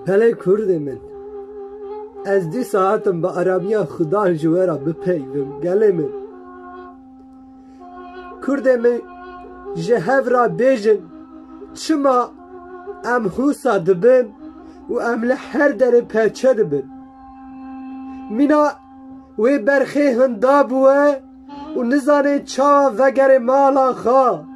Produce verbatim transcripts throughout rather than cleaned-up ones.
Gelê Kurdê min, ez dîsa hatim bi aramiya Xudan ji we re bipeyivim, gelê min. Kurdê min, ji hev re bêjin, çima em hûsa dibin û em li her derê perçe dibin? Mîna wê berxê hinda bûye û nizane çawa vegerê mala xwe.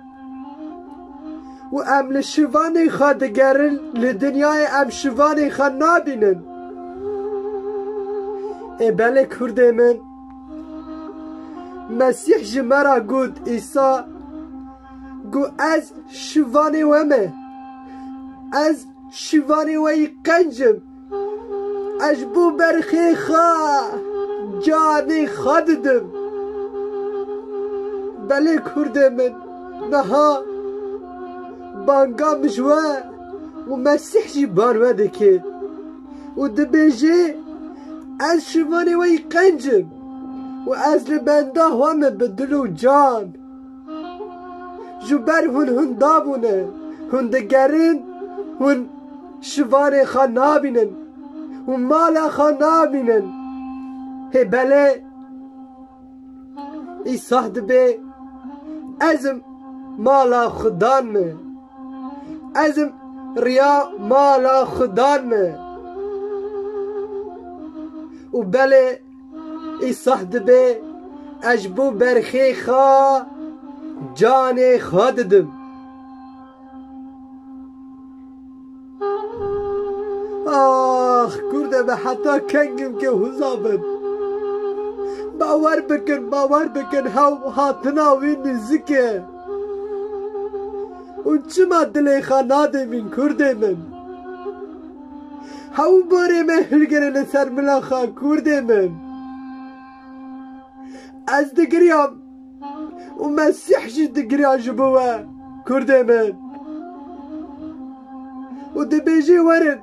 Û em li şivanê xwe digerin, li dinyayê em şivanê xwe nabînin. Ê belê Kurdê min, Mesîh ji me re got, Îsa got, ez şivanê we me. Ez şivanê we yî qenc im. Ez ji bo berxê xwe canê xwe didim. Belê Kurdê min, niha banga min ji we û Mesîh jî ban we dike û dibêje, ez şivanê we yî qenc im û ez li benda xwe me bi dil û can. Ji ber hûn hinda bûne, hûn digerin, hûn şivanê xwe nabînin û mala xwe nabînin. Hê belê, Îsa dibê, ez im mala Xudan me. Ez im riya mala Xudan me. Û belê, Îsa dibê, ez ji bo berxê xwe canê xwe didim. Ax, Kurdê me, heta kengim ke hûza bin. Bawer bikin, bawer bikin, hew hatina wî nêzik e. Û çima dilê xwe nadêmîn, Kurdê min? Hew borê me hilgirê li ser mila xwe, Kurdê min. Ez digiriyam û Mesîh jî digiriya ji bo we, Kurdê min. Û dibêjê, werin,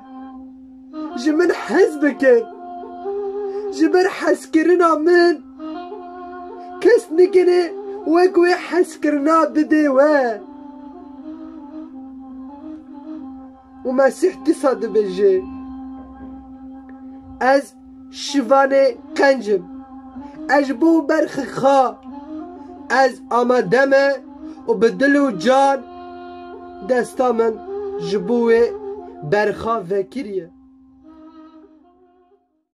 ji min hez bikin. Ji ber hezkirina min kes nikine wek wê hezkirina bidê we. Û Mesîh dîsa dibêje, ez şivanê qenc im. Ez ji bo berxê xwe, ez amade me û bi dil û can desta min ji bo wê berxa vekiriye.